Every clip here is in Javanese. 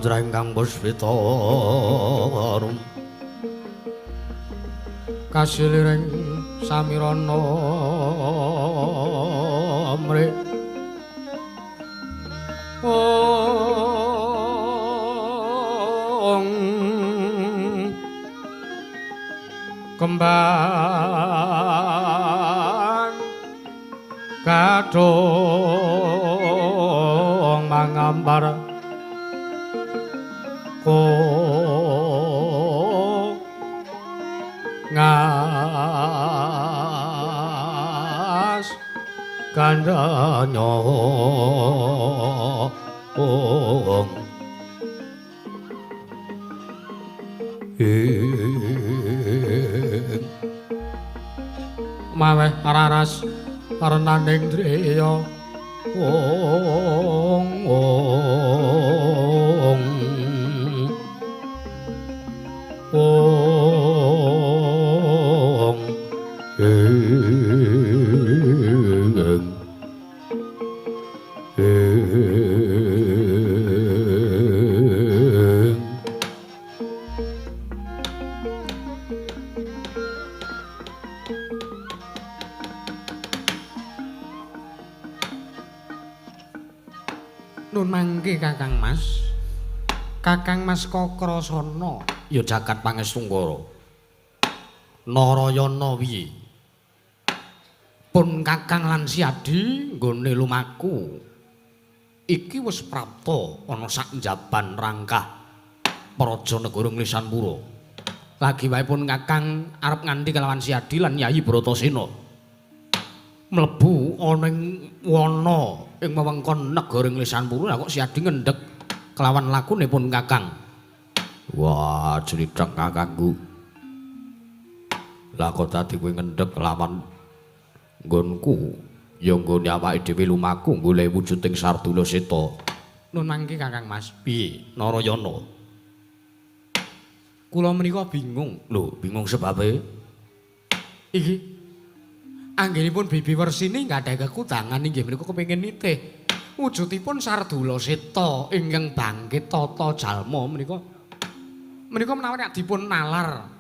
Candra ingkang puspita arum kasiliring samirana mrih ong kembang kadhong mangambar ko ngas kandhanya ong maweh raras renaning driya ong ong ong ing ing. Nun mangke Kakang Mas. Kakang Mas Kakrasana ya jagat pangestu-ngara. Narayana piye? Pun Kakang lan Siadi nggone lumaku. Iki wis prapta ana sak njaban rangkah Praja Negara Nglisanpura. Lagi wae pun Kakang arep nganti kelawan Siadi lan Yayi Bratasena. Mlebu ana ing wana ing wewengkon negara Nglisanpura kok Siadi ngendheg kelawan lakune pun Kakang. Wah, crithek kakangku. Lah kok dadi kowe ngendheg kelawan nggonku, ya nggone awake dhewe lumaku golek wujuding Sardula Seta. Nun mangke Kakang Mas. Piye, Narayana? Kula menika bingung. Lho, bingung sebabe? Iki anggenipun Bibi Wersini nggadahi kekudangan inggih menika kepengin nitih wujudipun Sardula Seta ingkang bangkit tata jalma menika. Menika menawi nek dipun nalar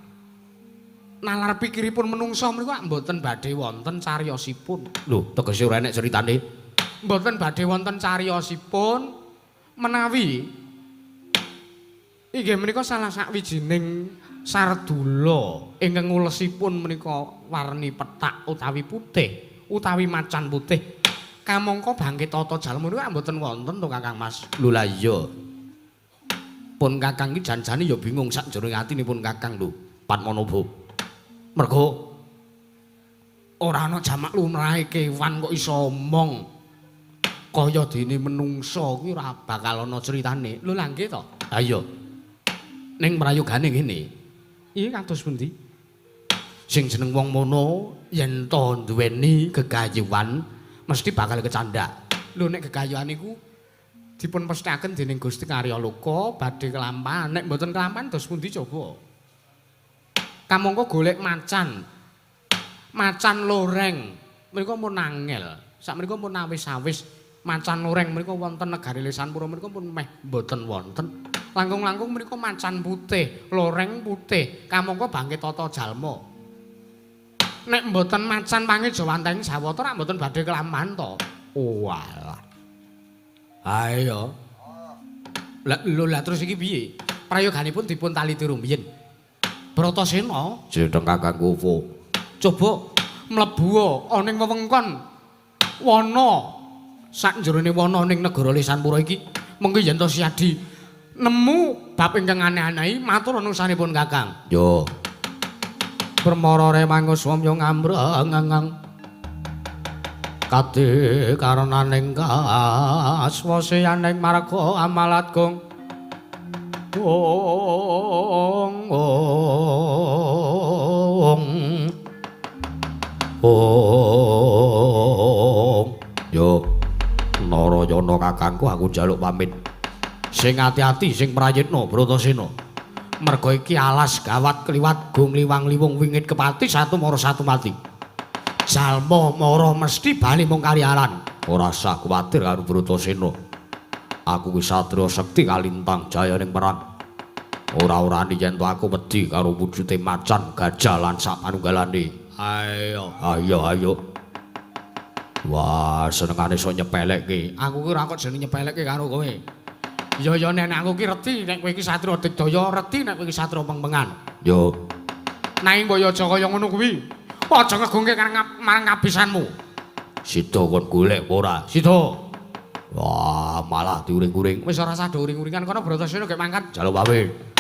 nalar pikiripun menungsa menika mboten badhe wonten cariyosipun. Lho, tegese ora enek critane. Mboten badhe wonten cariyosipun menawi inggih menika salah sakwijining sardula ingkang ngulesipun menika warni pethak utawi putih utawi macan putih. Kamangka bangkit tata jalma menika mboten wonten to Kakang Mas. Lho lah iya. Pun Kakang iki jan-jane ya bingung sak jroning atinipun Kakang lho, Padmanaba. Mergo ora ana jamak lumrahe kewan kok iso omong kaya dene menungsa kuwi ora bakal ana critane. Lho lah nggih to? Ha iya. Ning prayogane ngene. Iki kados pundi? Sing jeneng wong mono yen to duweni gegayuhan mesti bakal kecandhak. Lho nek gegayuhan iku dipun pesthekaken dening Gusti Karya Loka badhe kelampahan. Nek mboten kelampahan dos pundi coba? Kamangka golek macan. Macan loreng menika pun angel. Sakmenika pun awis-awis macan loreng menika wonten negari Lisanpura menika pun meh mboten wonten. Langkung-langkung menika macan putih, loreng putih, kamangka bangkit tata jalma. Nek mboten macan pangejawantahing Jawata rak mboten badhe kelampahan to. Oalah. Ayo. Lah lho lah terus iki piye? Prayoganipun dipun taliti rumiyin. Bratasena jeneng Kakangku Ufo. Coba mlebu ana ing wewengkon wana sak jerone wana ning negara Lisanpura iki mengko yen to Siadi nemu bab ingkang aneh-anehi matur nusanipun Kakang. Yo. Permara remangus wamya ngambrang kade karenaning kaswaseyaning marga amalat gong ong ong ong. Yo Narayana kakangku aku njaluk pamit. Sing ati-ati sing prayitna Bratasena. Merga iki alas gawat kliwat gong liwang-liwung wingit kepati satu mara satu mati. Jalma mara mesti bali mung kariaran. Ora usah kuwatir karo Bratasena. Aku ki satriya sekti kalintang jaya ning perang. Ora-orane yen to aku wedi karo wujude macan, gajah lan sak panunggalane. Ayo, ayo, ayo. Wah, senengane sok nyepelekke. Aku ki ora kok jeneng nyepelekke karo kowe. Ya ya nek aku ki reti nek kowe iki satriya digdaya, reti nek kowe iki satriya pengpengan. Yo. Nanging mbok aja kaya ngono kuwi. Aja ngegungke marang kabisanmu. Sida kon golek apa ora? Sida. Wah, malah diuring-uring. Wis ora usah uring-uringan kono Bratasena gek mangkat. Jaluk pamit.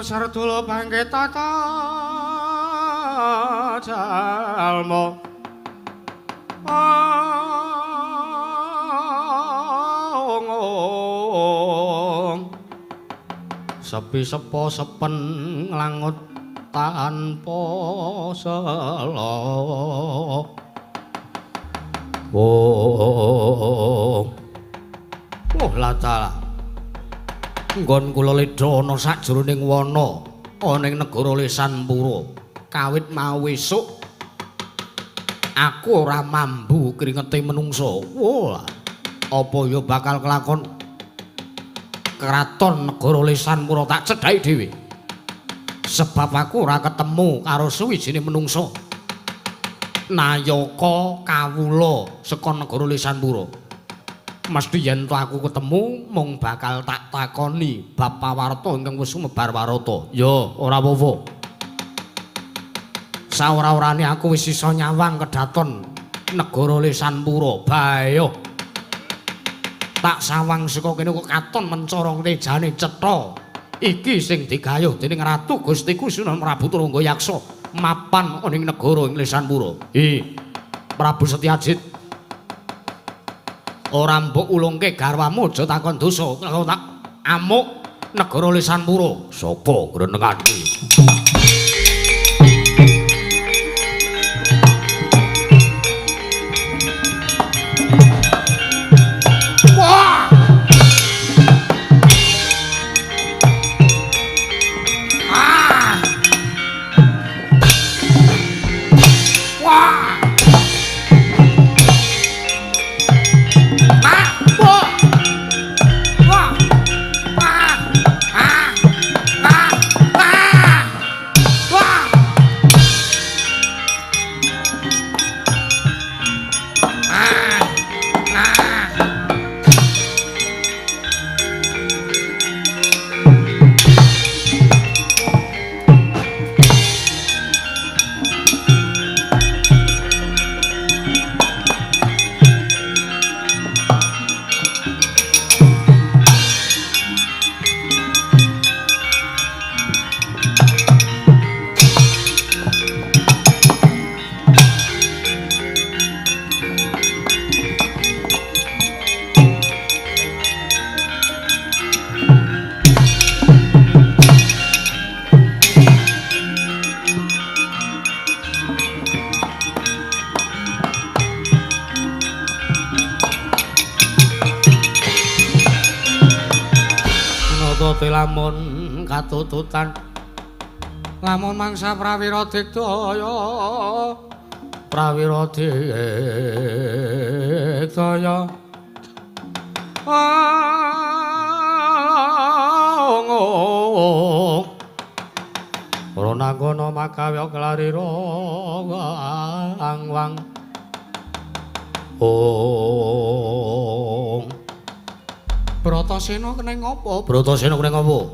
Sardula bangkit tata jalma ong sepi sepo sepen nglangut tanpa sela. Oh, oh latala nggon kula ledha ana sajroning wana ana ing negara Lesanpura. Kawit mau esuk aku ora mambu kringete menungsa. Wah, apa ya bakal kelakon? Kraton negara Lesanpura tak cedhaki dhewe. Sebab aku ora ketemu karo suwijine menungsa. Nayaka kawula saka negara Lesanpura. Mesti yen to aku ketemu mung bakal tak takoni bab pawarta ingkang wis sumebar warata. Ya, ora apa-apa. Saora-orane aku wis iso nyawang kedaton negara Lesanpura. Bayo. Tak sawang saka kene kok katon mencorong tejane cetha. Iki sing digayuh dening Ratu Gustiku Sunan Prabu Turangga Yaksa mapan ana ing negara ing Lesanpura. Hi, Prabu Setyajid. Ora mbok ulungke garwamu aja takon dosa, kalau tak amuk negara Lesanpura. Sapa grenengan iki? Wah! Ah! Wah! Lamun katututan Lamun mangsa prawira digdaya, prawira digdaya. Ronangana makawya klarira angwang. Ong. Bratasena kena ngapa? Bratasena kena ngapa?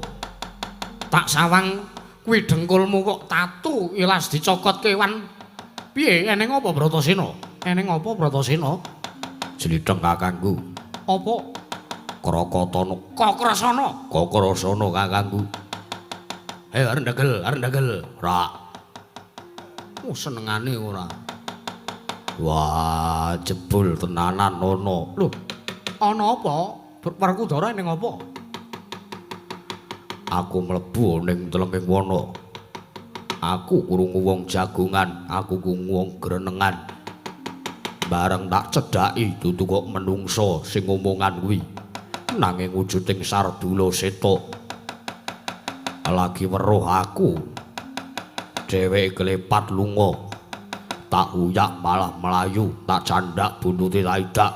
Tak sawang kuwi dengkulmu kok tatu ilas dicokot kewan. Piye eneng apa Bratasena? Eneng apa Bratasena? Jlitheng kakangku. Apa? Krakatana. Kakrasana. Kakrasana kakangku. Ayo arep ndagel, arep ndagel. Ora. Oh senengane ora. Wah, jebul tenanan ana. Lho, ana apa? Werkudara ning apa? Aku mlebu ning telenging wana. Aku krungu wong jagongan, aku krungu wong grenengan. Bareng tak cedhaki dudu kok menungsa sing omongan kuwi. Nanging wujuding Sardula Seta. Lagi weruh aku. Dheweke klepat lunga. Tak uyak malah melayu, tak candak buntute tak idak.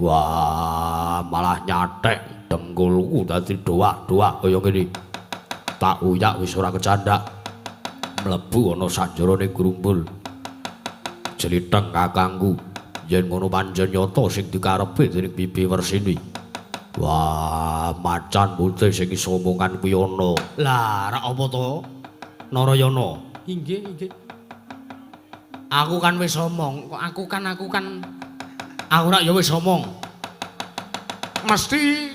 Wah, malah nyathek dengkulku dadi doak-doak kaya ngene. Tak uyak wis ora kecandak. Mlebu ana sajerone grumbul. Jlitheng kakangku, yen ngono pancen nyata sing dikarepe dening Bibi Wersini. Wah, macan putih sing iso omongan kuwi ana. Lah, rak apa to? Narayana. Inggih, inggih. Aku kan wis omong, kok aku kan aku rak ya wis omong. Mesti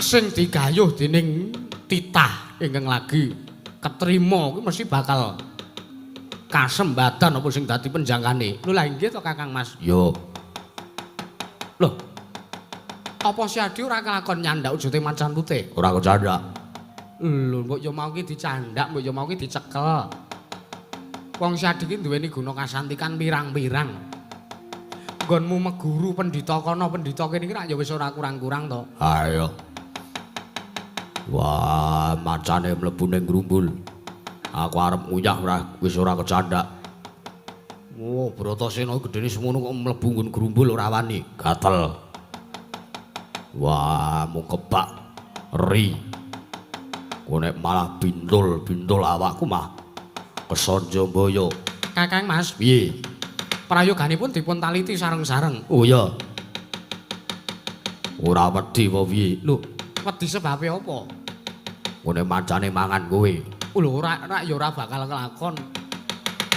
sing digayuh dening titah ingkang lagi ketrima kuwi mesti bakal kasembadan apa sing dadi penjangkane. Lho lah inggih to Kakang Mas? Yo. Lho. Apa si Adi ora kelakon nyandak wujute macan putih? Ora kecandak. Lho, mbok yo mau ki dicandak, mbok yo mau ki dicekel. Wong si Adi ki duweni guna kasantikan pirang-pirang. Nggonmu meguru pendhita kono pendhita kene iki rak ya wis ora kurang-kurang to. Ayo. Wah, macane mlebu ning grumbul. Aku arep nguyah ora wis ora kecandak. Oh, Bratasena gedene semono kok mlebu nggon grumbul ora wani. Gatel. Wah, mung kebak ri. Ku nek malah bintul-bintul awakku mah kesonjo mboyo. Kakang Mas, piye? Prayoganipun dipun taliti sareng-sareng. Oh iya. Ora wedi apa piye? Lho, wedi sebabe apa? Ngene macane mangan kowe. Lho, ora ora ya ora bakal kelakon.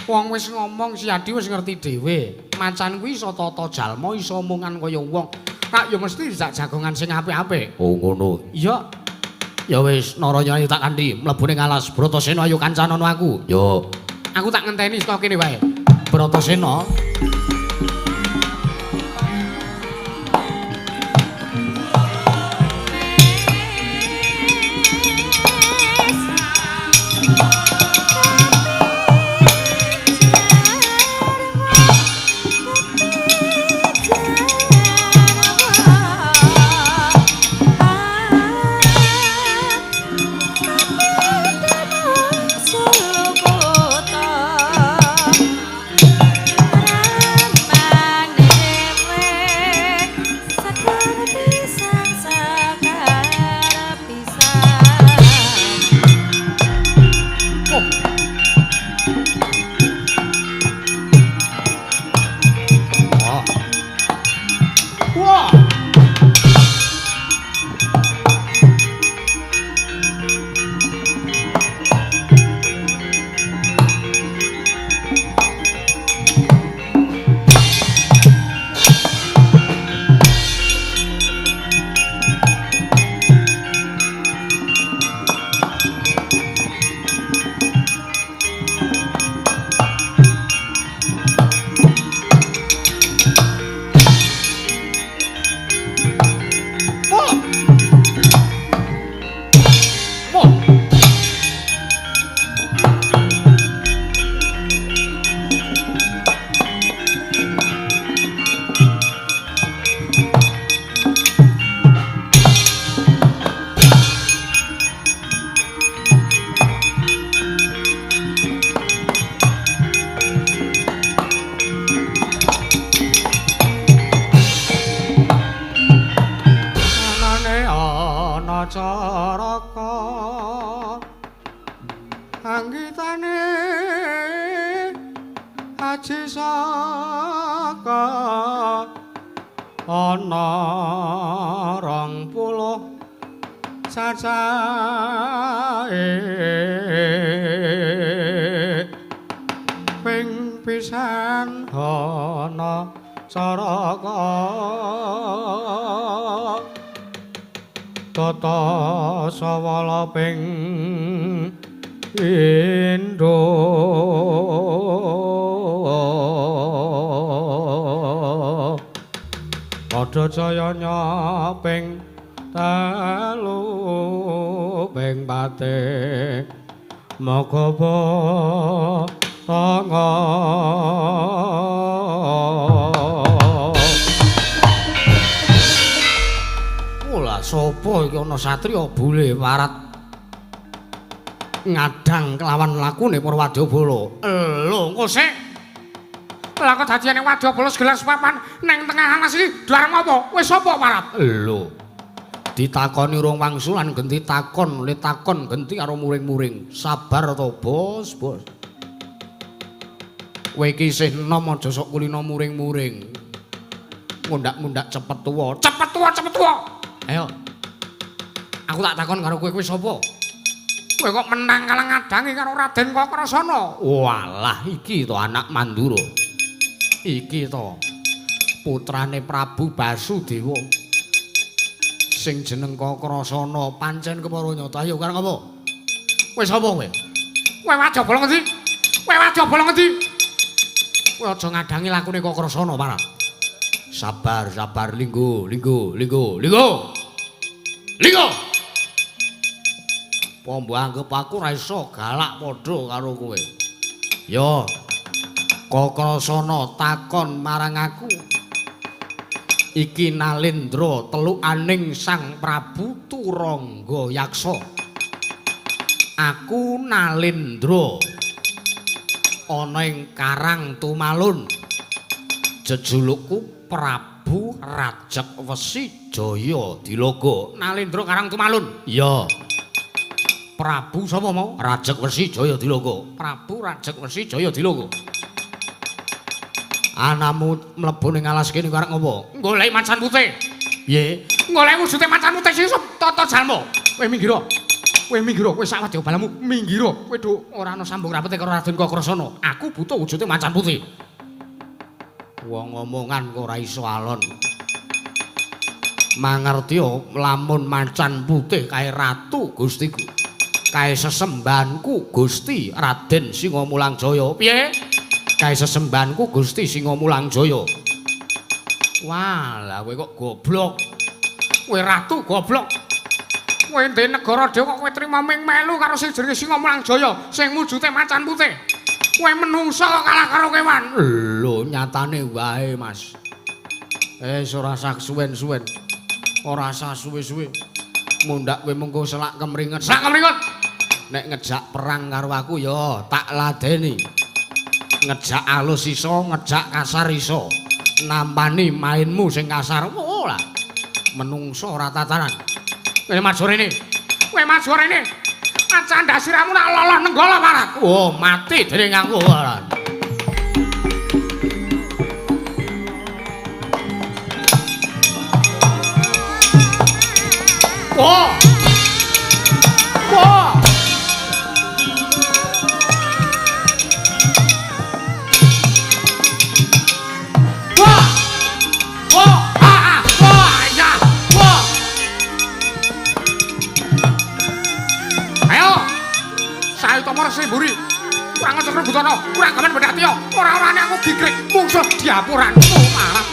Wong wis ngomong si Adi wis ngerti dhewe. Macan kuwi iso tata jalma, iso omongan kaya wong. Rak ya mesti jak jagongan sing apik-apik. Oh ngono. Iya. Ya wis, Narayana tak kanthi mlebu ning alas. Bratasena ayo kancanono aku. Yo. Aku tak ngenteni saka kene wae. Bratasena. Solo kota. Ana caraka anggitane aji saka ana 20 cacahe ping pisan ana caraka tata sawala ping pindho padha jayanya ping telu ping pate maga tanga. Ola sapa iki ana satriya bule warat ngadang kelawan lakune para wadyabala. Lho engko sik. Lah kok dadine wadyabala segelas papan nang tengah alas iki dareng apa? Wis sapa warat? Lho. Ditakoni urung wangsulan genti takon, le takon genti karo muring-muring. Sabar to, Bos, Bos. Kowe iki isih enom aja sok kulino muring-muring. Mundak-mundak cepet tuwa. Cepet tuwa, cepet tuwa. Ayo. Aku tak takon karo kowe, kowe sapa? Kowe kok menang kalah ngadangi karo Raden Kakrasana? Walah, iki to anak Mandura. Iki to putrane Prabu Basudewa. Sing jeneng Kakrasana pancen kepara nyata. Ayo kareng apa? Kowe sapa kowe? Kowe wadyabala ngendi? Kowe wadyabala ngendi? Kowe aja ngadangi lakune Kakrasana, Pak. Sabar, sabar, linggo, linggo, linggo, linggo. Linggo. Apa mbok anggep aku ora iso galak padha karo kowe? Yo. Kakrasana takon marang aku. Iki Nalendra telukaning Sang Prabu Turangga Yaksa. Aku Nalendra ana ing Karang Tumalun. Jejulukku Prabu Rajek Wesi Jaya Dilogo. Nalendra Karang Tumalun. Iya. Prabu sapa mau? Rajek Wesi Jaya Dilogo. Prabu Rajek Wesi Jaya Dilogo. Anamu mlebu ning alas kene karep ngopo? Goleki macan putih. Piye? Goleki wujude macan putih sing tata jalma. Kowe minggir. Kowe minggir, kowe sak wadyabalamu minggir. Kowe dhuk ora ana sambung rapete karo Raden Kakrasana. Aku butuh wujude macan putih. Wong omongan kok ora iso alon. Mangerti lamun macan putih kae ratu Gustiku. Kae sesembahanku Gusti Raden Singamulang Jaya. Piye? Kae sesembahanku Gusti Singamulang Jaya. Wah, lah kowe kok goblok. Kowe ratu goblok. Kowe ndek negara dhewe kok kowe trima ming melu karo sing jenenge Singamulang Jaya sing wujude macan putih. Kowe menungsa kok kalah karo kewan. Lho, nyatane wae, Mas. Ora usah suwen-suwen. Ora usah suwe-suwe. Mundak kowe mengko selak kemringet. Selak kemringet. Nek ngejak perang karo aku ya tak ladeni. Ngejak alus iso, ngejak kasar iso. Nampani mainmu sing kasar. Oh lah. Menungso ora tataran. Kowe maju rene. Kowe maju rene. Acan dasiramu nak loloh nenggala parat. Oh, mati dening aku parat. Oh. Wah. Wah. Wah. Ah, wah, ya. Wah. Ayo. Sayutomo resi mburi. Kurang ajar Butana, kurang gaman bedhatiya. Ora-orane aku gigrik mungsuh diapuranmu marah.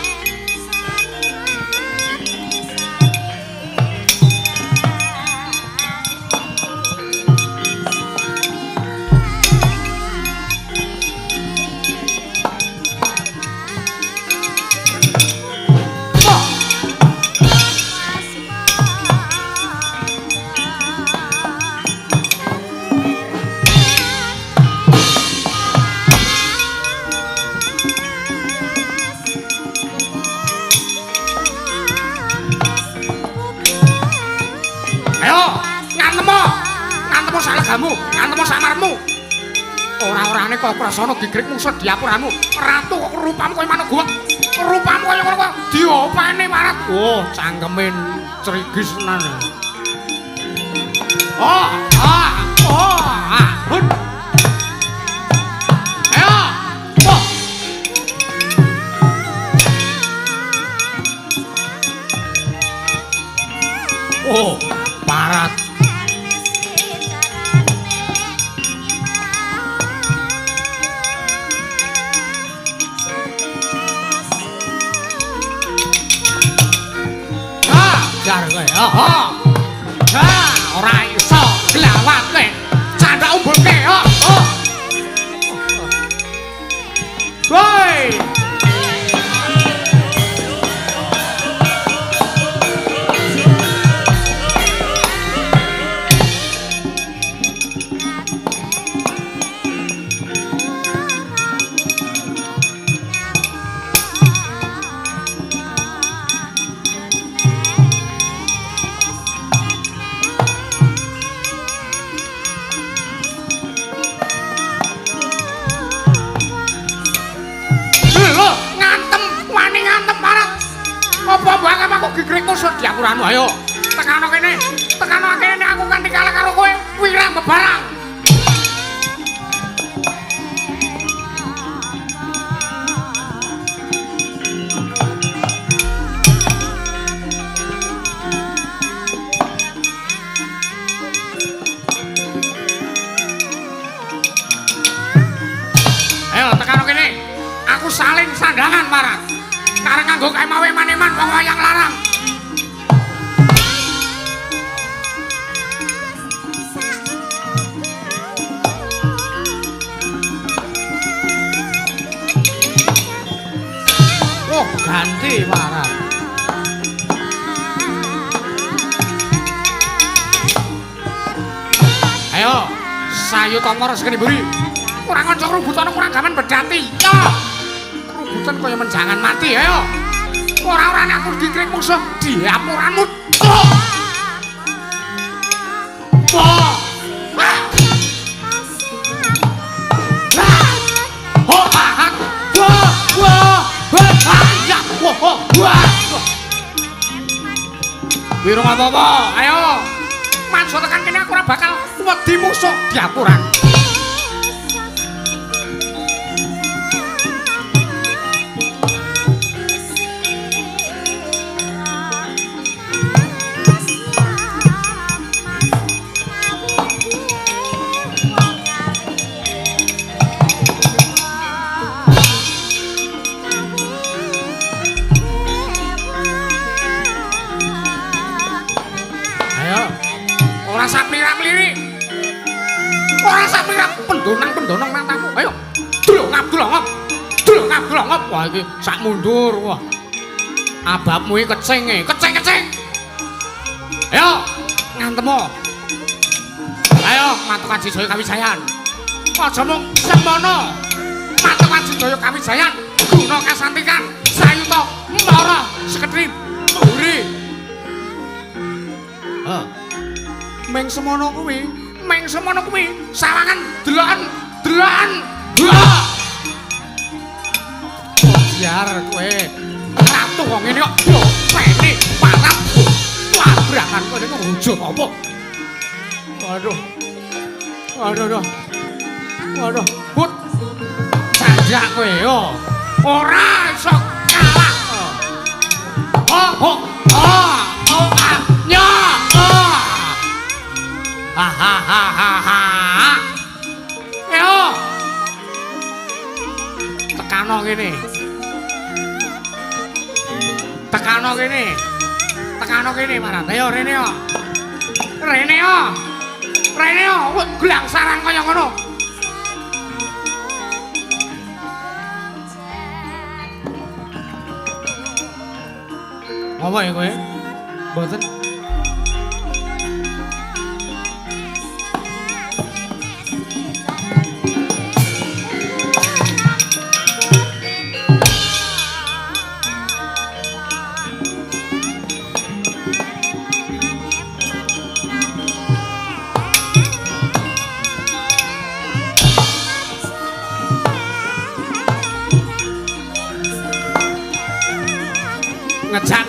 ragamu, ngantem samarmu. Ora-orane kok krasana gigrik mungsuh diapuramu. Ratu kok rupamu kaya manuk guwek. Rupamu kaya ngono kok diopeni Parat. Oh, cangkeme crigis tenan. Oh, ah, oh, ah. Hun. Ayo. Oh. Oh, Parat. Ah, jar kowe. Oh. Ah, ora iso glawat kowe. Candhak umbulke. Oh, oh. Woi. Diapuranu ayo tekano kene, tekano kene aku kanthi kalah karo kowe wirang bebarang. Ayo tekano kene, aku saling sandangan Parat. Kareng nganggo kae mawe maneman wong wayang larang. Oh, ganti Parat. Ayo, sayu tongkor sekene mburi. Kurang kanca krubutana kurang gaman bedhati. Ya. Krubutan kaya menjangan mati, ayo. Ora-orane aku dikrik musuh diapuramu. Oh. Wirung apa-apa, ayo. Manso tekan kene aku ora bakal wedi musuh diapuran. Pendonang-pendonong matamu. Ayo. Dlongap-dlongop. Dlongap-dlongop. Wah iki sak mundur wah. Ababmu iki kecinge, kecing-kecing. Ayo ngantemo. Ayo matuk Ajijaya Kawijayan. Aja mung semono. Matuk Ajijaya Kawijayan guna kasantikan sayuta mara sekedhip mburi. Heh. Meng semono kuwi. Meng semono kuwi sawangan deloken deloken. Wah. Biar kowe ratu kok ngene kok pene parap. Wabrangan kowe niku wujud apa? Waduh. Waduh waduh. Waduh, but. Sanjak kowe yo. Ora iso kalah. Oh, oh, oh, oh, ah, nya. Oh. Ha ha ha ha ha. Ayo. Tekano kene. Tekano kene. Tekano kene Marat. Ayo rene yo. Rene yo. Rene yo, gelang sarang kaya ngono. Apa ya kowe? Mboten.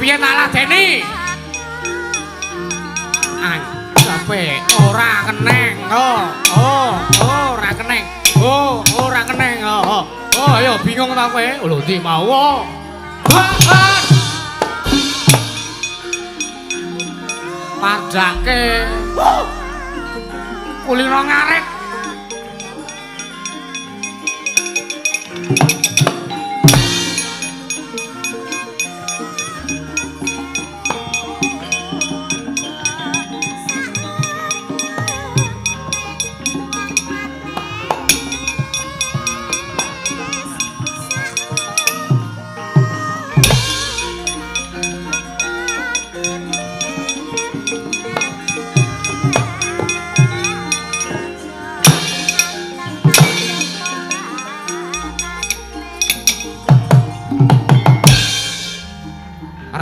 Piye tak ladeni? Anggape ora keneng. Oh, oh, ora keneng. Oh, ora keneng. Oh, oh, ayo bingung ta kowe? Lho ndi mau? Padake. Kulino ngarit.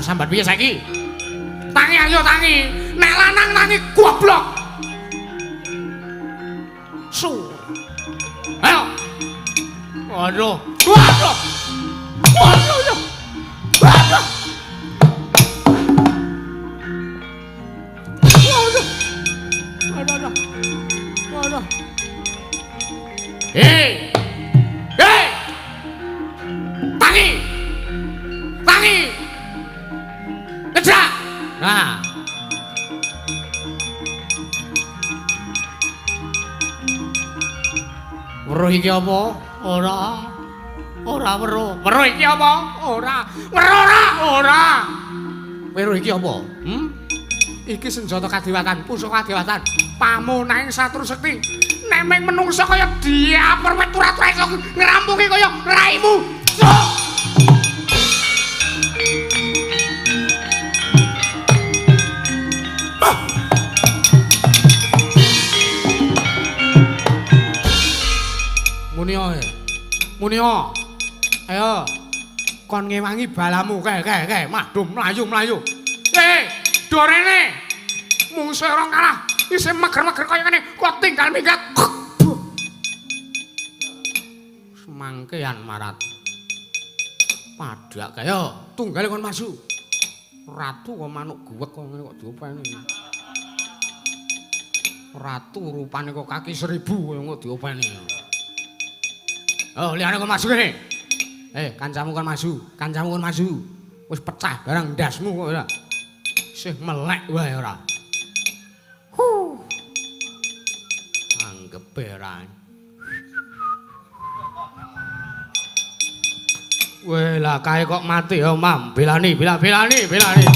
Sambat piye saiki? Tangi ayo tangi. Nek lanang tangi goblok. Su. Ayo. Waduh. Waduh. Waduh. Waduh. Waduh. Waduh. Waduh. Hei. Hei. Tangi. Tangi. Ngejak. Nah. Weruh iki apa? Ora. Ora weruh. Weruh iki apa? Ora. Weruh ora? Ora. Weruh iki apa? Hmm? Iki senjata kadewatan, pusaka kadewatan. Pamunahing satru sekti. Nek mung menungsa kaya diaper wet tura-tura iso ngrampungi kaya raimu. Munio. Munio. Ayo. Kon ngewangi balamu kae kae kae madum mlayu-mlayu. Eh, dorene. Mungsuh ora kalah. Isih meger-meger kaya ngene, kok tinggal minggat. Semangkean marat. Padhak kaya tunggale kon maju. Ratu kok manuk guwek kok ngene kok diopeni. Ratu rupane kok kaki 1000 kaya kok diopeni. Oh, liyane kon maju kene. Eh, kancamu kon maju, kancamu kon maju. Wis pecah barang ndasmu kok ora. Isih melek wae ora. Huh. Anggepe ora. Weh, lah kae kok mati ya, Mam. Belani, belani, belani.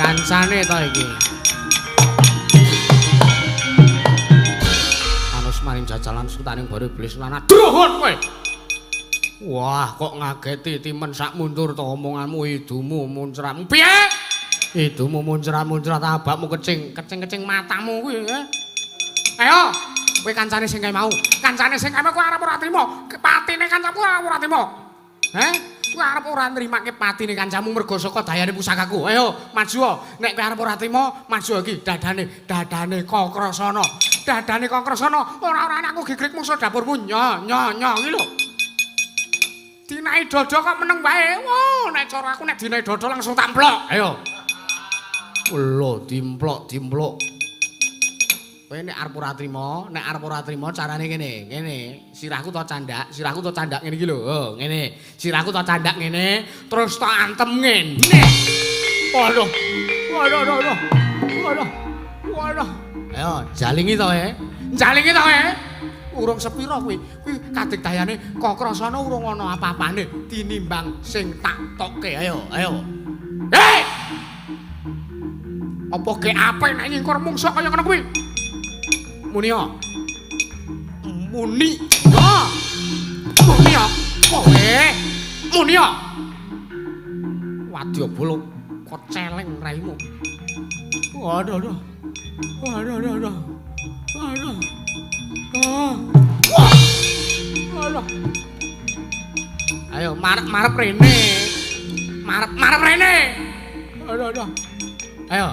Kancane to iki. Anus maring jajalan sutaning bare iblis lan druhun kowe. Wah, kok ngageti timen sak mundur to omonganmu idumu muncratmu. Piye? Idumu muncrat-muncrat abakmu kecing, kecing-kecing matamu kuwi. Ayo, kowe kancane sing kae mau. Kancane sing kae mau kowe arep ora trimo. Patine kancamu arep ora trimo. Heh? Kowe arep ora nrimake patine kancamu mergo saka dayane pusakaku. Ayo, maju. Nek kowe arep ora trimo, maju iki dadane, dadane Kakrasana. Dadane Kakrasana, ora-ora aku gigrik mungsuh dapurmu nyo nyo nyo iki lho. Dinai dodo kok meneng wae. Wah, nek cara aku nek dinai dodo langsung tamplok. Ayo. Lho, dimplok, dimplok. Kowe nek arep ora trimo, nek arep ora trimo carane ngene, ngene. Sirahku to candak, sirahku to candak ngene iki lho. Oh, ngene. Sirahku to candak ngene, terus tak antem ngene. Waduh. Waduh, waduh. Waduh. Waduh. Ayo, jalingi to, eh. Jalingi to, eh. Urung sepira kuwi? Kuwi kadigdayane Kakrasana urung ana apa-apane tinimbang sing tak tokke. Ayo, ayo. Hei! Apa ge ape nek nyingkur mungsuh kaya ngono kuwi? Muni ya. Muni. Ya. Muni ya. Kowe muni ya. Wadyabala kok celeng raimu. Waduh aduh. Waduh aduh aduh. Aduh. Ah. Wah. Aduh. Ayo marep-marep rene. Marep-marep rene. Aduh aduh. Ayo.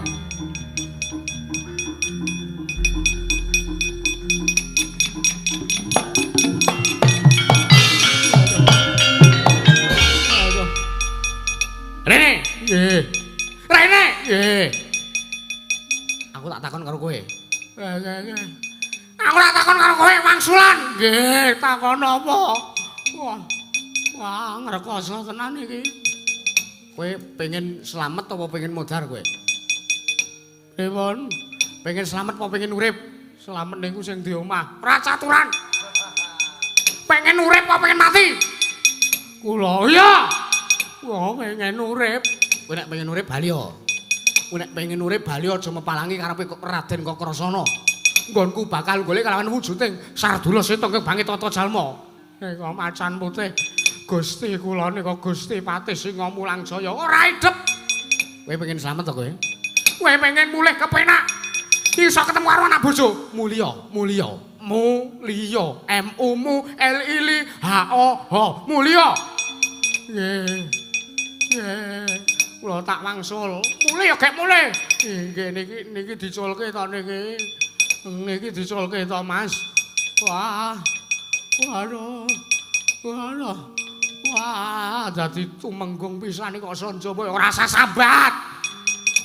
Aduh. Rene. Nggih. Rene. Nggih. Aku tak takon karo kowe. Aku tak takon karo kowe wangsulan. Nggih, takon apa? Wah. Wah, ngrekoso tenan iki. Kowe pengen slamet apa pengen modar kowe? Pripun? Pengen slamet apa pengen urip? Slamet niku sing di omah. Ora caturan. Pengen urip apa pengen mati? Kula iya. Wah, pengen urip. Kowe nek pengen urip bali ya. Kowe nek pengen urip bali aja mepalangi karepe Raden Kakrasana. Nggonku bakal golek kalawan wujuding Sardula Seta kang bangit tata jalma. Nika macan putih. Gusti kula nika Gusti Patih Singa Mulang Jaya ora idep. Kowe pengen slamet to kowe? Kowe pengen mulih kepenak. Iso ketemu karo anak bojo. Mulya, mulya, mulya. M U M L I L H O H. Mulya. Nggih. Nggih. Kula tak wangsul. Mulih ya gek mulih. Nggih niki niki diculke to niki. Niki diculke to Mas. Wah. Waduh. Waduh. Wah, dadi tumenggung pisan kok Sanjaya ora sambat.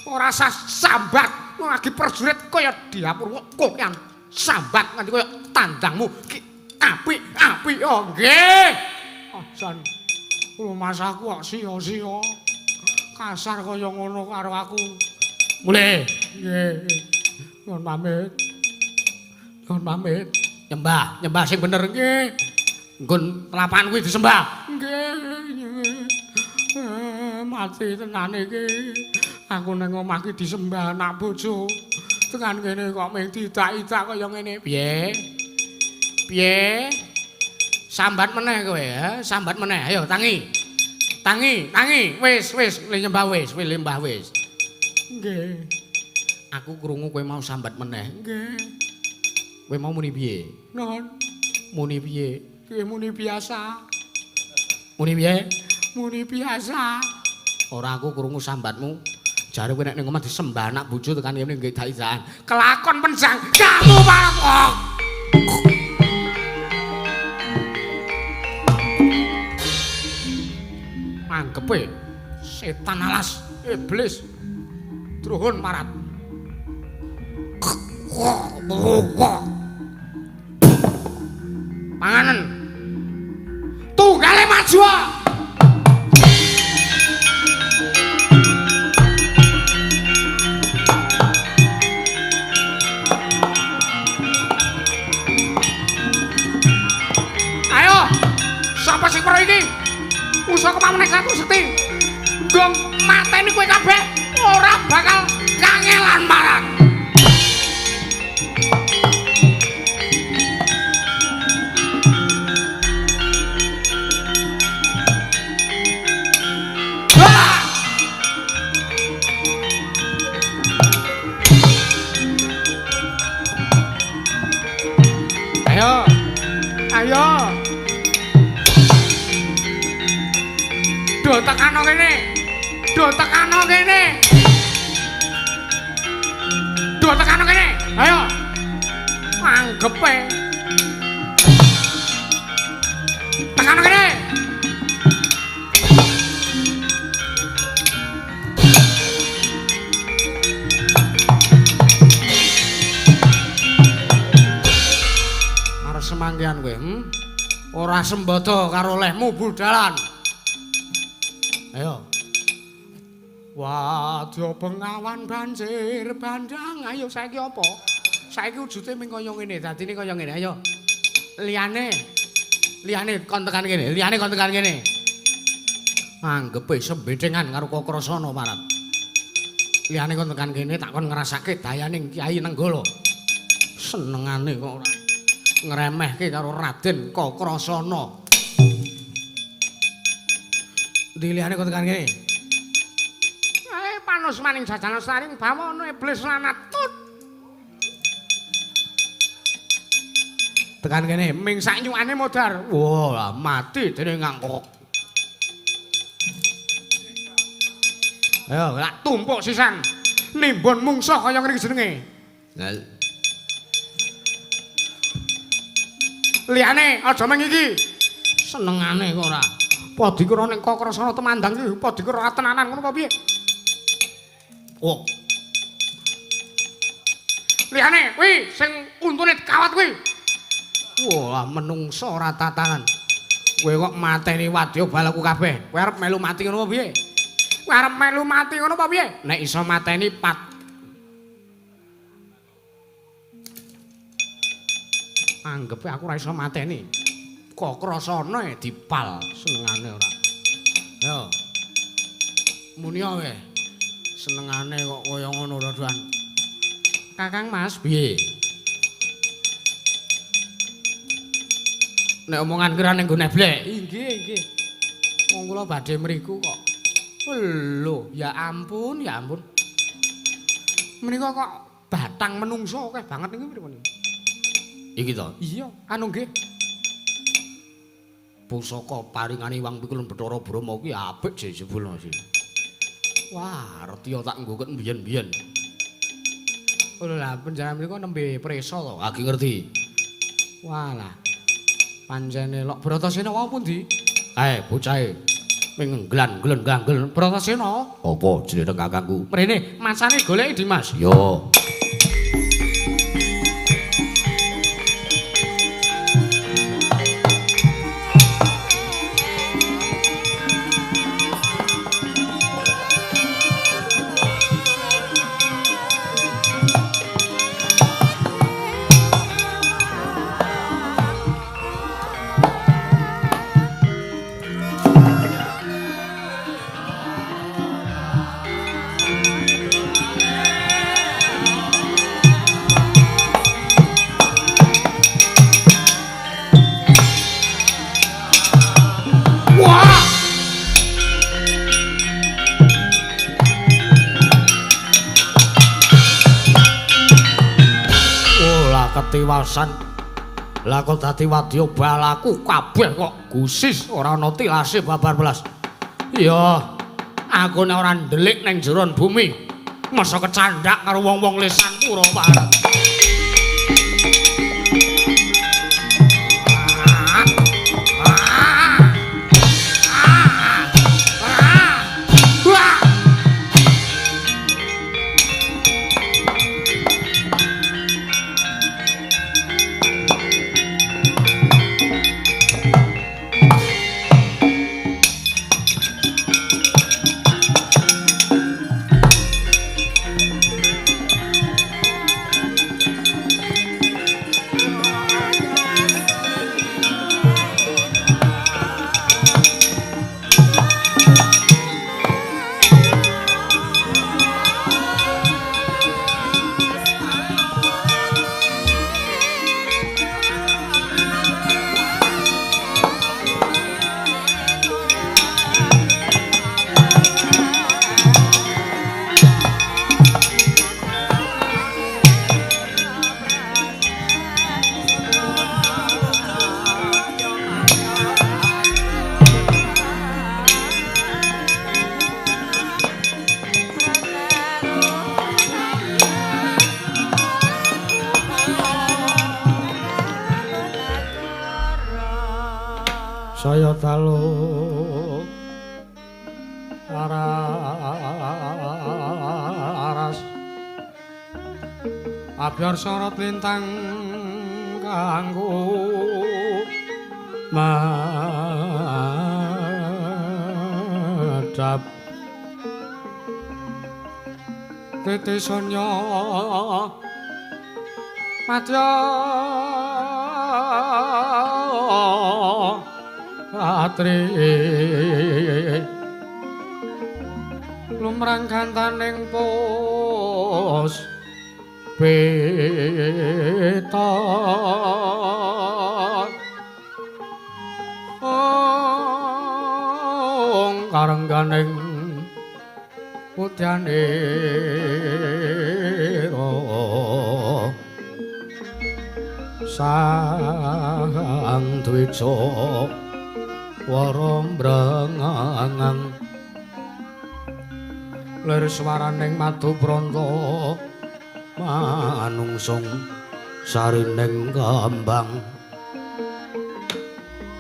Ora sambat. Lagi prajurit kaya diapurwa kokean sambat nganti kaya tandangmu ki apik-apik oh nggih. Oh jan rumasaku kok sia-sia. Kasar kaya ngono karo aku. Mulih. Nggih. Nuwun pamit. Nuwun pamit. Nyembah, nyembah sing bener nggih. Nggon telapan kuwi disembah. Nggih. Mati tenan iki. Aku nang omah iki disembah anak bojo. Tekan kene kok mung didak-idak kaya ngene. Piye? Piye? Sambat meneh kowe ya, sambat meneh. Ayo tangi. Tangi, tangi. Wis, wis, le nyembah wis, wis lembah wis. Nggih. Aku krungu kowe mau sambat meneh. Nggih. Kowe mau muni piye? Non. Muni piye? Nggih muni biasa. Muni piye? Muni biasa. Ora aku krungu sambatmu. Jare kowe nek ning omah disembah anak bojo tekan kene nggih dak-idakan. Kelakon penjang kamu marep. Anggepe setan alas iblis. Druhun marat. Panganen. Tunggale maju. Ayo, sapa sing perlu iki? Pusaka pamenek satu sekti. Nggong mateni kowe kabeh ora bakal kangelan marang. Ayo. Ayo. Do tekano kene. Do tekano kene. Do tekano kene. Ayo. Anggepe. Tekano kene. Arep semangkian kowe, Ora sembodo karo lehmu budalan. Ayo. Wadya bengawan banjir bandang. Ayo saiki apa? Saiki wujude mung kaya ngene, dadine kaya ngene. Ayo. Liyane. Liyane kon tekan kene, liyane kon tekan kene. Anggepe sembedengan karo Kakrasana marat. Liyane kon tekan kene tak kon ngrasake dayaning Kyai Nenggala. Senengane kok ora ngremehke karo Raden Kakrasana. Ndi liyane kok tekan kene? Panus maning jajan saring bawana iblis lanat tut. Tekan kene ming sak nyukane modar. Wah, mati dene ngangkok. Ayo, lak tumpuk sisan. Nimbon mungsuh kaya ngene iki jenenge. Liyane aja meng iki. Senengane kok ora. Padikara ning Kakrasana temandang iki padikara tenanan ngono apa piye? Oh. Liyane kuwi sing untune kawat kuwi. Wah, menungso ora tatanan. Kowe kok mateni wadya balaku kabeh. Kowe arep melu mati ngono apa piye? Kowe arep melu mati ngono apa piye? Nek iso mateni pat. Anggepe aku ora iso mateni. Kakrasana dipal senengane ora. Yo. Muni wae. Senengane kok kaya ngono rodoan. Kakang Mas, piye? Nek omongan kira ning nggone blek. Inggih, inggih. Wong kula badhe mriku kok. Lho, ya ampun, ya ampun. Menika kok batang menungso akeh banget niki pripun? Iki to? Iya, anu nggih. Pusaka paringane Hyang Pikulun Bathara Brahma kuwi apik jebul Mas. Wah, retiya tak nggo ket mbiyen-mbiyen. Lho lah panjenengan mriku nembe prisa to? Lagi ngerti. Walah. Pancene lok Bratasena wau pundi? Kae bocahe ming ngglan-ngglon ganggel Bratasena. Apa jenenge kakangku? Mrene, macane goleki Dimas. Yo. Ketiwasan lah kok dadi wadya balaku kabeh kok gusis ora ana tilase babar belas. Iya, aku nek ora ndelik ning jeron bumi masa kecandhak karo wong-wong lesan pura pareng. Saya dalu aras abyar sorot lintang kanggo madhap titi sunya madya ratri lumrang gantaning pus peta ong Swarganing putyanira sang dwija wara mbrengang lir swaraning madhupranta manungsung sarining kembang.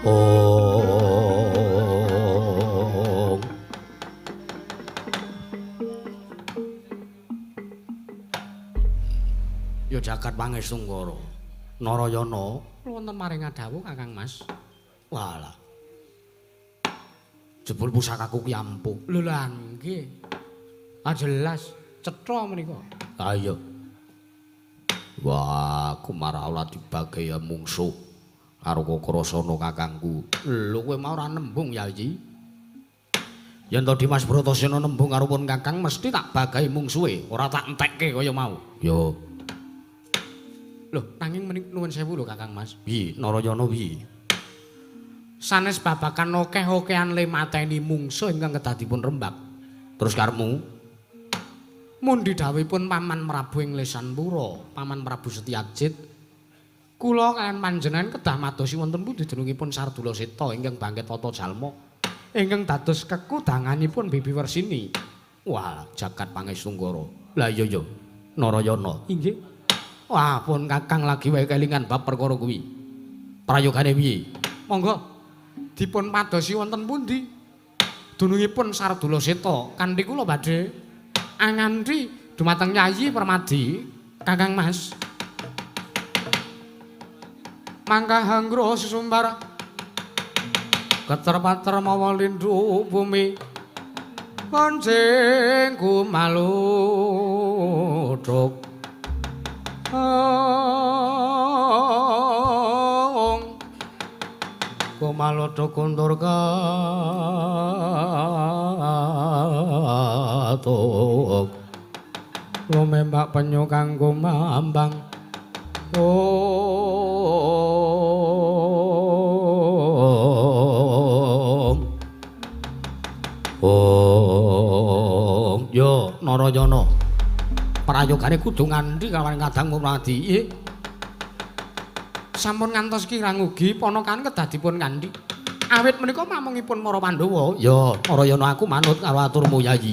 Ong ya jagat pangestungkara Narayana wonten maring dawuh Kakang Mas. Walah, jebul pusakaku ki ampuh. Lho lha nggih. Ah jelas cetha menika. Ha iya. Wah, aku marah ora dibagi ya mungsuh karo Kakrasana kakangku. Lho kowe mau ora nembung ya iki. Yen to Dimas Bratasena nembung karo pun kakang mesti tak bagahi mungsuhe, ora tak entekke kaya mau. Yo. Lho, nanging menik nuwun sewu lho Kakang Mas. Piye Narayana piye? Sanes babagan akeh-akehan le mateni mungsuh ingkang kedah dipun rembak. Terus karepmu? Mundi dawuhipun Paman Prabu ing Lesanpura, Paman Prabu Setyajid. Kula kaliyan panjenengan kedah madosi wonten pundi dunungipun Sardula Seta ingkang bangkit tata jalma ingkang dados kekudanganipun Bibi Wersini. Wah, jagat pangestungkara. Lah iya ya, Narayana. Inggih. Wah, pun kakang lagi wae kelingan bab perkara kuwi. Prayogane piye? Monggo dipun padosi wonten pundi dunungipun Sardula Seta kanthi kula badhe anganti dumateng Yayi Permadi Kakang Mas. Mangka hanggra sesumbar keter-pater mawa lindhu bumi kancing kumaluduk ong kumaluduk kuntur katuk lumembak penyu kang kumambang. Ong ong yo Narayana prayogane kudu nganti kawan kadang Mradi. Nggih. Sampun ngantos kirang ugi ponakan kedah dipun kanthi. Awit menika mamungipun para Pandhawa. Ya Narayana aku manut karo aturmu Yayi.